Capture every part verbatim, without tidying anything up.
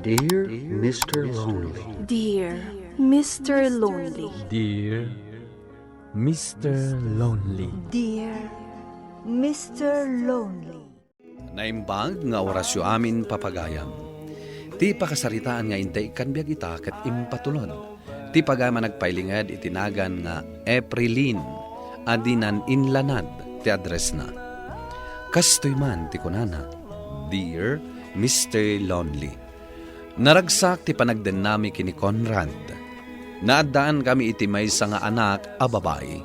Dear Mister Lonely. Dear Mister Lonely. Dear Mister Lonely. Dear Mister Lonely. Naimbag nga orasyo amin, papagayam. Ti pakasaritaan nga intay ikkan biag ita ket impatulod. Ti pagayam a nagpailinged iti nagan nga Eprilin a dinan inlanad ti addressna. Kastoy man ti kunana, "Dear Mister Lonely." Naragsak ti panagdennami ken ni Conrad. Naaddaankami iti maysa nga anak a babai.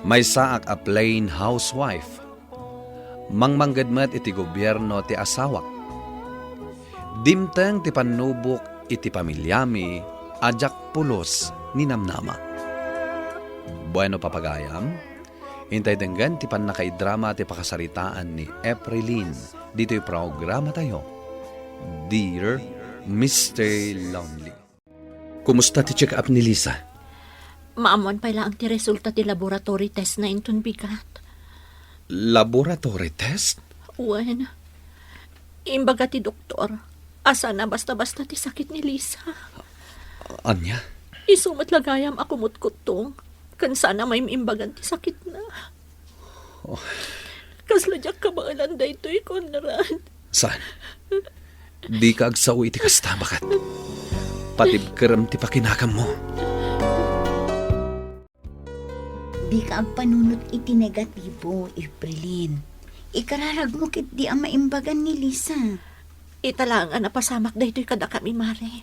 Maysaak a plain housewife. Mangmangged met iti gobierno ti asawak. Dimteng ti pannubok iti pamiliami a diak pulos ninamnama. Bueno, papagayam, intay denggen ti pannakaidrama ti pakasaritaan ni Eprilin ditoy programatayo, Dear Mister Lonely. Kumusta ti check-up ni Lisa? Maammoan pay laeng ti resulta ti laboratory test na inton bigat. Laboratory test? Wen, imbaga ti doktor a saan a basta-basta ti sakit ni Lisa. Ania? Isu met la gayam a kumutkuttong ken saan a maim-imbagan ti sakitna. Oh. Kasla diak kabaelan daytoy, Conrad. Saan? Dika agsao iti kasta, baket. Patibkerem ti pakinagammo. Dika agpanunot iti negatibo, Eprilin. Ikararagmo ketdi a maimbagan ni Lisa. Ita laeng a napasamak daytoy kadakami, Mare.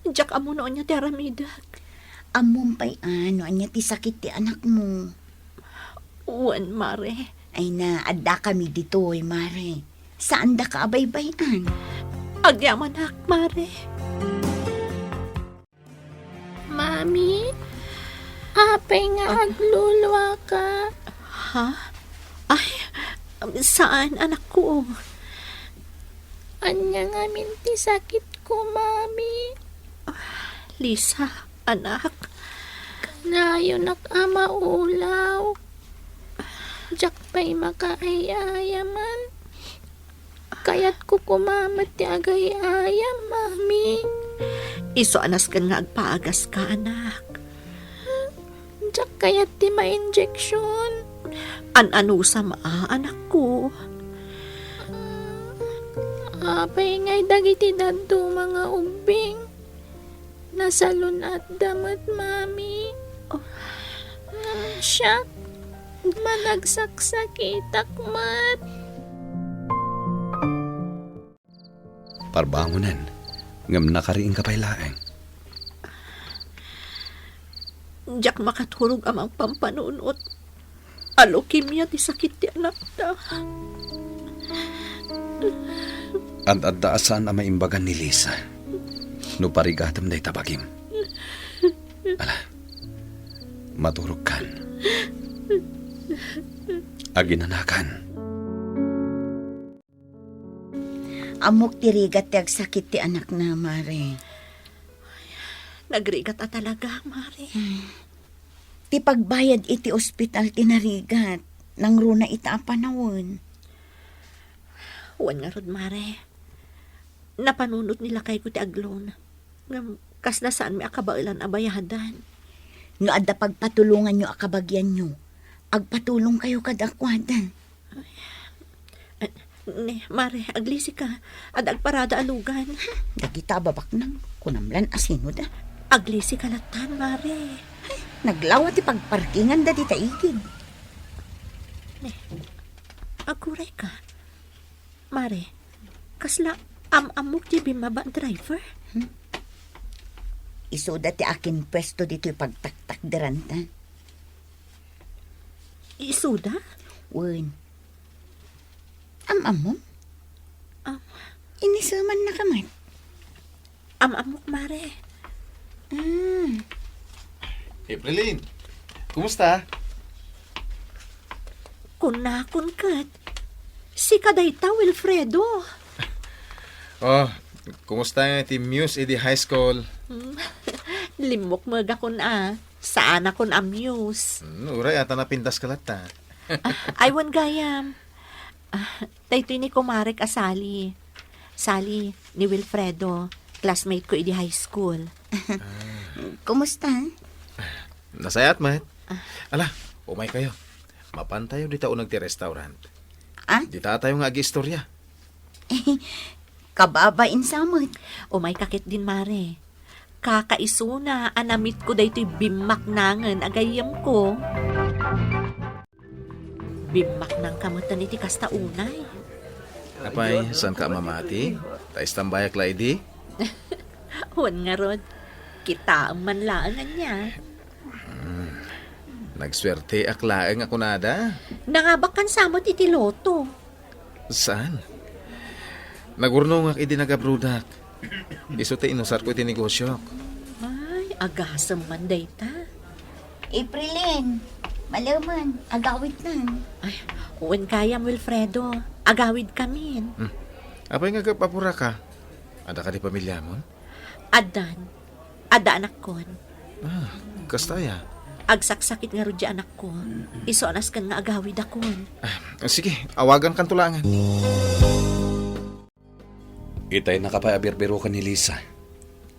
Diak ammo no ania ti aramidek. Ammom pay a no ania ti sakit ti anakmo. Wen, Mare. Ay na, addakami ditoy, Mare. Saandaka a baybay-an. Agyamanak, Mare. Mami, apay nga Ah. agluluaka? Ha? Ay, saan, anakko. Ania ngamin ti sakitko, Mami? Lisa, anak. Kanayonak a maulaw. Diak pay makaay-ayaman. Kayatko koma met ti agay-ayam, Mami. Isu a nasken nga agpaagaska, anak. Diak kayat ti mainjection. An-anusam a, anakko. Apay ngay dagiti dadduma nga ubbing? Nasalun-atda met, Mami. Oh. Ngem siak, managsaksakitak met. Parbangonen, ngem nakariingka pay laeng. Diak makaturog a mangpampanunot. A leukemia ti sakit ti anakta. Ad-adda a saan a maimbagan ni Lisa no parigatem dayta bagim. Ala, maturogkan. Aginanakan. Ammok ti rigat ti agsakit ti anakna, Mare. Nagrigat a talaga, Mare. Ti pagbayad iti ospital ti narigat, nangruna ita a panawen. Wen ngarud, Mare. Napanunot ni lakayko ti agloan. Ngem kasla saanmi a kabaelan a bayadan. No adda pagpatulonganyo a kabagianyo, agpatulongkayo kadakuada. Ne, Mare, aglisika. Adda agparada a lugan. Dagita a babaknang, kunam lan a sinoda. Aglisika latan, Mare. Ay, naglawa ti pagparkinganda dita igid. Ne, aguray ka. Mare, kasla am-ammok ti bimmaba a driver? Hmm? Isuda ti akin puesto ditoy pagtaktakderanta. Isuda? Wen. Am-ammom? Am- Inisemannaka met? Am-ammok, Mare. Ah. Eprilin, kumusta? Kunakon ket. Sika dayta, Wilfredo. Oh, kumusta nga ti Muse idi high school? Hmm. Limmukmegakon a. Saanakon a Muse. Hmm, uray ata napintaska latta. Ah, ay, wen gayam. Ah, daytoy ni kumarek a Sally. Sally, ni Wilfredo, classmate ko idi high school. Kumusta? Nasayaat met. Ah. Ala, umay kayo. Mapan tayo dita uneg ti restaurant. Ah? Dita tayo nga agiistorya. Kababain sa met. Umay ka ketdin, Mare. Kakaisuna a na-meet ko daytoy bimmaknangen a gayyemko. Bimmaknang ka metten iti kasta unay. Apay, saan ka mamati? Ta istambayak la idi? Wen ngarud, kitaem man laeng ania. Hmm. Nagsuerteak laeng a kunada. Nangabakkan sa met iti lotto. Saan? Nagurnongak idi nagabrodak. Isu ti inusarko iti negosiok. Ay, agasem man dayta. Aprilin, malemen, agawidnan. Ay, wen gayam, Wilfredo. Agawidkamin. Hmm. Apay nga agap-apuraka? Adda kadi pamiliamon? Addan. Adda anakkon. Ah, kasta aya? Agsaksakit ngarud diay anakko. Isu a nasken nga agawidakon. Ah, sige, awagankanto laengen. Itay naka pay a birbiroken ni Lisa.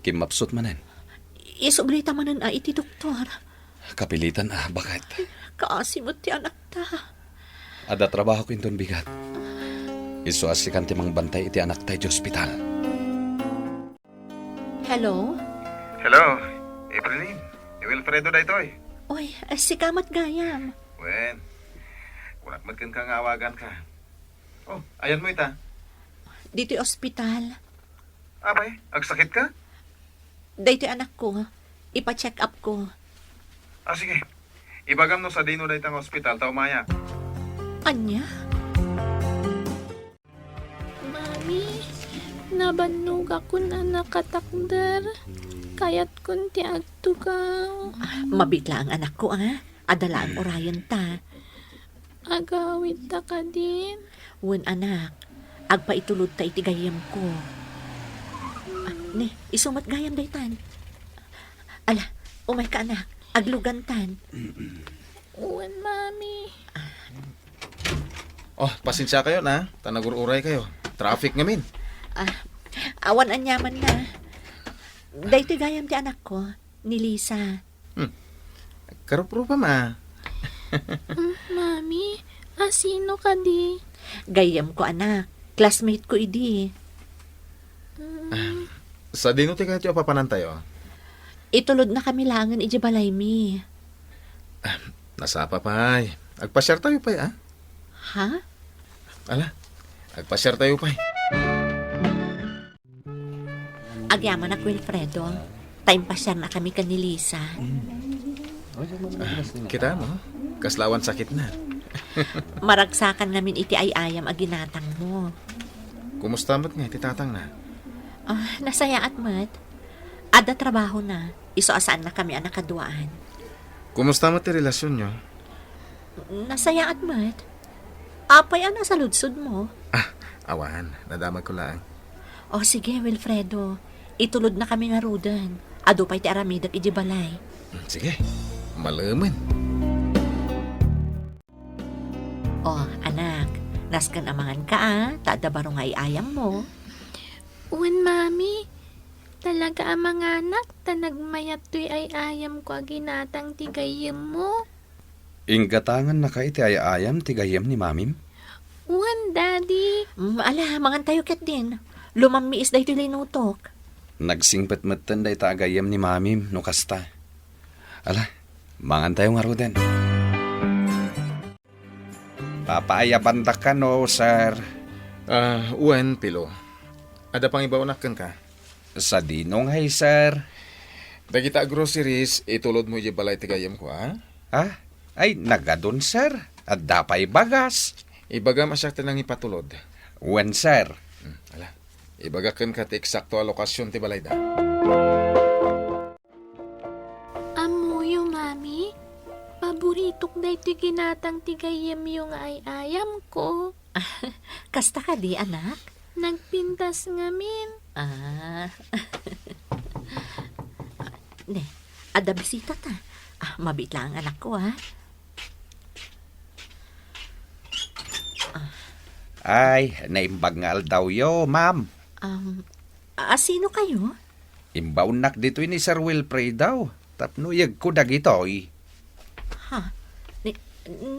Kimmapsut manen. Isubli ta manen a iti doktor. Kapilitan a, baket. Kaasi met ti anakta. Adda trabahok inton bigat. Isu a sikan ti mangbantay iti anakta iti ospital. Hello? Hello, Aprilin. Ni Wilfredo daytoy. Oy, sika met gayam. Wen, kunak met kenka nga awaganka. Oh, ayanmo ita? Ditoy ospital. Apay, agsakit ka? Daytoy anakko, ipa-check up ko. Ah, sige. Ibagam no sadino dayta nga ospital, ta umayak. Ania? Mami, nabannogakon a nakatakder. Kayatkon ti agtugaw. Mabiit laeng anakko, a. Adda laeng urayenta. Agawidta kadin? Wen, anak. Agpaitulodta iti gayyemko. Ah, ne, isu met gayam daytan. Ala, umayka, anak. Aglugantan. Wen, Mami. Oh, pasensiakayon, a. Ta nagur-uraykayo. Traffic ngamin. Ah, awan aniamanna. Daytoy gayam ti anakko, ni Lisa. Hmm. Karuprupam, a. Mm, Mami, a, sino kadi? Gayyemko, anak. Classmate ko idi. Mm. Ah, sadino ti kayatyo a papanantayo? Itulodnakami laengen idiay balaymi. Ah, nasapa pay. Agpasiartayo pay, a? Ha? Ala, agpasiartayo pay. Agyamanak, Wilfredo, ta impasiarnakami ken ni Lisa. Ah, kitaem, kasla awan sakitna. Maragsakan ngamin iti ay-ayam a ginatangmo. Kumusta met ngay ti tatangna? Ah, nasayaat met. Adda trabahona, isu a saannakami a nakaduaan. Kumusta met ti relasionyo? Nasayaat met. Apay a nasaludsodmo? Ah, awan. Nadamagko laeng. O, sige, Wilfredo. Itulodnakami ngaruden. Adu pay ti aramidek idiay balay. Mm, sige. Malemen. O, anak. Nasken a manganka, a. Ta adda baro nga ay-ayammo. Wen, Mami. Talaga a manganak, ta nagmayat toy ay-ayamko a ginatang ti gayyemmo. Inggatangannaka iti ay-ayam ti gayyem ni Mamim? Wen, Daddy. Mm, ala, mangantayo ketdin. Lumammiis daytoy linutok. Nagsingpet metten dayta a gayyem ni Mamim no kasta. Ala, mangantayo ngaruden. Papaayabandaka no, sir? Ah, wen, Pilo. Adda pangibaonak kenka. Sadino ngay, sir? Dagita a groceries, itulodmo idiay balay ti gayyemko, a? Ah? Ay, nagadun, sir. Adda pay bagas. Ibagam a siak ti nangipatulod. Wen, sir. Hmm, ala. Ibagak kenka ti eksakto a lokasyon ti balayda. Ammoyo, Mami? Paboritok daytoy ginatang ti gayyemyo nga ay-ayamko. Kasta kadi, anak? Nagpintas ngamin. Ah. Ne, adda bisitata. Ah, mabiit laeng, anakko, a. Ah. Ay, naimbag nga aldawyo, ma'am. Um, a-, asino kayo? Imbaonnak ditoy ni Sir Wilfredo tapno iyegko dagitoy. Ha? Ni,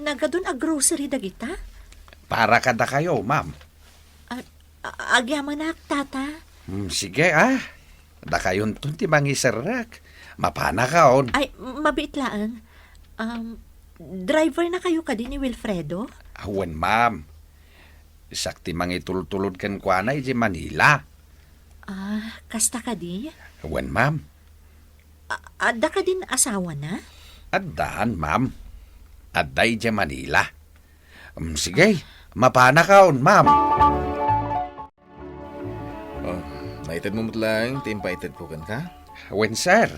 nagadun a grocery dagita? Para kadakayo, ma'am. A-, a-, agyamanak, tata. Hmm, sige, ah. Dakayonton ti mangiserrek. Mapanakon. Ay, mabiit laeng. Um, driver na kayo kadi ni Wilfredo? Awan, ma'am. Siak ti mangitultulod kenkuana idiay Manila. Ah, kasta kadi? Wen, ma'am. A-, adda kadin asawana? Addan, ma'am. Adda idiay Manila. Mm, sige, mapanakon, ma'am. Oh, naitedmo met laeng ti impaitedko kenka? Wen, sir.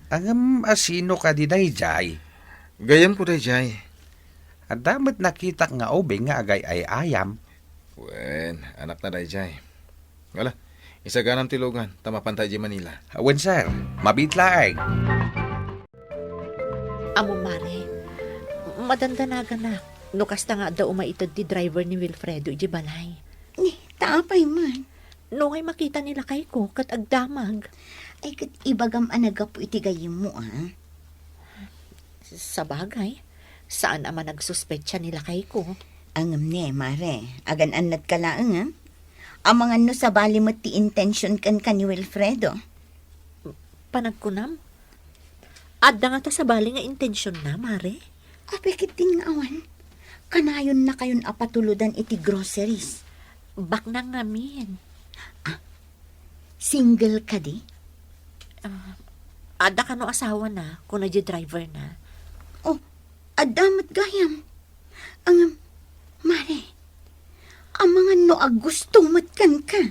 Ngem asino kadi daydiay? Gayyemko daydiay. Adda met nakitak nga ubing nga agay-ay-ayam. Wen, anakna daydiay. Wala, isaganam ti lugan, ta mapanta idiay Manila. Wen, sir. Mabiit laeng. Ammom, mare, madandanaganak no kasta nga adda umaited ti driver ni Wilfredo idiay balay. Ni, ta apay man? No ngay makita ni lakayko ket agdamag. Ay, ket ibagam a naggapu iti gayyemmo, a? Sabagay, saan a managsuspetsa ni lakayko. Ngem ne, mare, agan-annadka laeng, a? Amangan no sabali met ti intention kenka ni Wilfredo. Panagkunam? Adda ngata sabali nga intensionna, mare? Apay ketdin nga awan? Kanayonnakayon a patulodan iti groceries. Baknang ngamin. Ah, single kadi? Ah, adda kano asawana, kuna di driver na. Oh, adda met gayam. Ngem, mare, amangan no aggusto met kenka.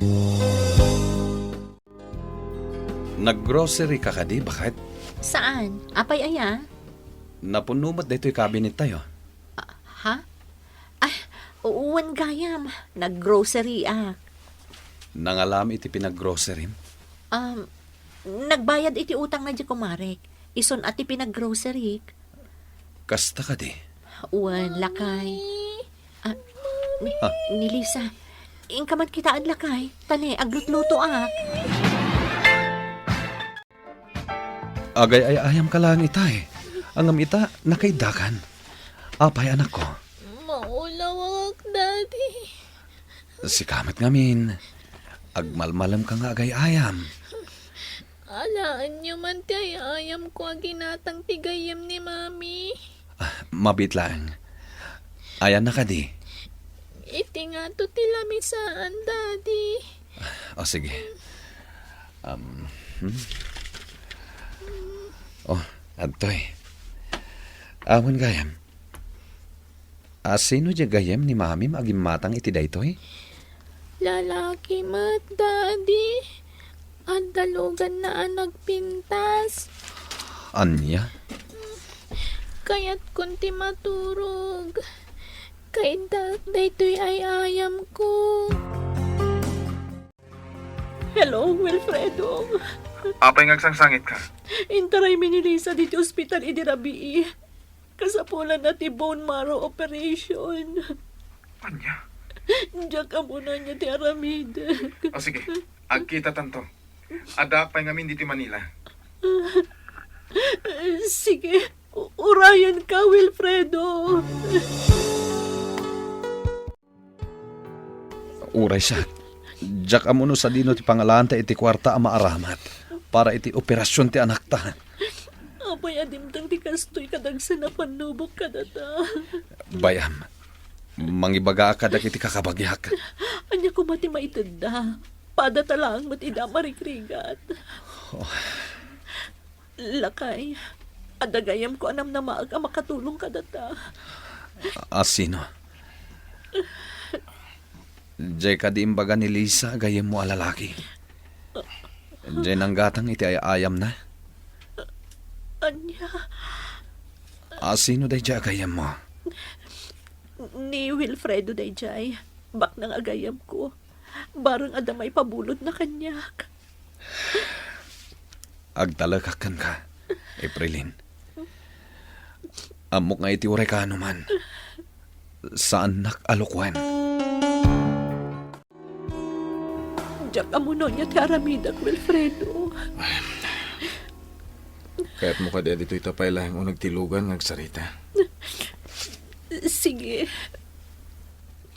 Naggrocery ka kadi, baket? Saan? Apay aya? Napunno met daytoy cabinet tayo. Ah, ha? Ay, wen gayam. Naggrocery ak. Nangalam iti pinaggrocery? Um, nagbayad iti utang na di kumarek. Isun a ti pinaggrocery. Kasta kadi? Wen, lakay. Ah, ni, Ah. ni Lisa, inka man kitaen, lakay. Ta ne, aglutluto ak. Agay-ay-ayam ka lang itay. Ngem ita, nakaiddakan. Apay, anakko? Maulaw ak, Daddy. Sika met ngamin. Agmalmalem ka nga agay-ayam. Alaenyo man ti ay-ayamko a ginatang ti gayyem ni Mami. Ah, mabiit laeng. Ayanna kadi? Iti ngato ti lamisaan, Daddy. O, sige. Um, hmm? O, adtoy. Awan gayam. Asino diay gayyem ni Mamim a gimmatang iti daytoy? Lalaki met, Daddy. Adda luganna a nagpintas. Ania? Kayatkon ti maturog. Kaiddaek daytoy ay-ayamko. Hello, Wilfredo. Apay nga agsangsangitka? Intaraymi ni Lisa diti ospital idi rabii. Kasapulanna ti bone marrow operation. Ania? Diak ammo no ania ti aramidek. O sige, agkitatanto. Addaak pay ngamin ditoy Manila. Sige, u-, urayenka, Wilfredo. Uray siak, diak ammo no sadino ti pangalaanta iti kuarta a maaramat para iti operasion ti anakta. Apay a dimteng ti kastoy kadagsen a pannubok kadata? Bay-am, mangibagaak kadagiti kakabagiak. Ania koma ti maitedda? Padata laeng met ida marigrigat. Oh. Lakay, adda gayyemko a namnamaek a makatulong kadata. A, asino? Diay kadi imbaga ni Lisa a gayyemmo a lalaki? Diay nanggatang iti ay-ayamna? Ania? Asino daydiay a gayyemmo? Ni Wilfredo daydiay. Baknang a gayyemko. Bareng adda maipabulodna kaniak. Agtalekak kenka, Aprilin. Ammok nga iti uray kaano man, saannak a lukuen. Diak ammono ania ti aramidek, Wilfredo. Kayatmo kadi a ditoy ta pay laeng uneg ti lugan nga agsarita? Sige.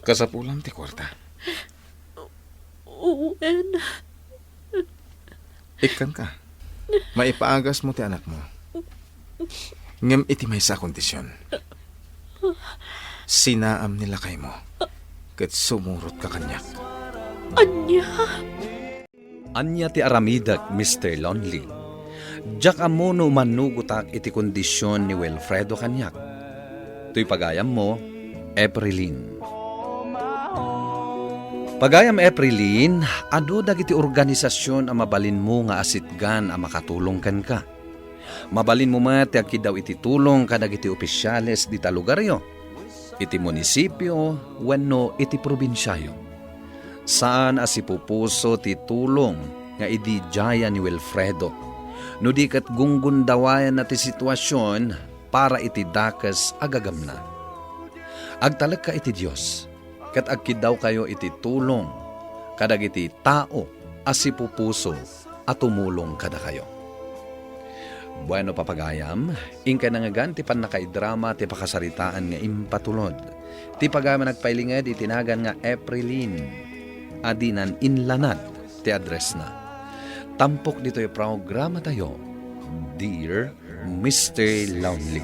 Kasapulam ti kuarta. Wen. Ikkanka. Maipaagasmo ti anakmo. Ngem iti maysa a kondision. Sinaam ni lakaymo ket sumurotka kaniak. Ania? Ania ti aramidek, Mister Lonely? Diak ammo no manugotak iti kondision ni Wilfredo kaniak. Toy pagayammo, Aprilin. Pagayam Aprilin, adu dagiti organisasion a mabalinmo nga asitgan a makatulong kenka. Mabalinmo met ti agkiddaw iti tulong kadagiti opisiales dita lugaryo, iti munisipio wenno iti probinsiayo. Saan a sipupuso ti tulong nga ididiayan ni Wilfredo, no di ket gunggundawayanna ti situasion para iti dakes a gagamna. Agtalekka iti Dios, ket agkiddawkayo iti tulong kadagiti tao a sipupuso a tumulong kadakayo. Bueno, papagayam, inkay nangngegan ti pannakaidrama ti pakasaritaan nga impatulod. Ti pagayam a nagpailinged iti nagan nga Aprilin, a dinan inlanad ti addressna. Tampok ditoy programatayo, Dear Mister Lonely.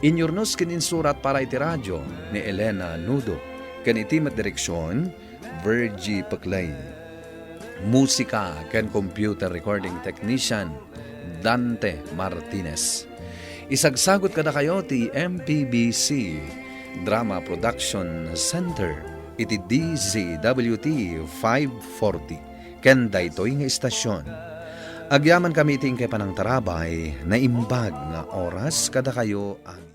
Inyurnos ken insurat para iti radio ni Elena Nudo, ken iti met direksion, Virgie Peclay. Musika ken computer recording technician, Dante Martinez. Isagsagot kadakayo ti M P B C Drama Production Center iti D Z W T five forty ken daytoy nga istasion. Agyamankami iti inkay panangtarabay, naimbag nga oras kadakayo amin.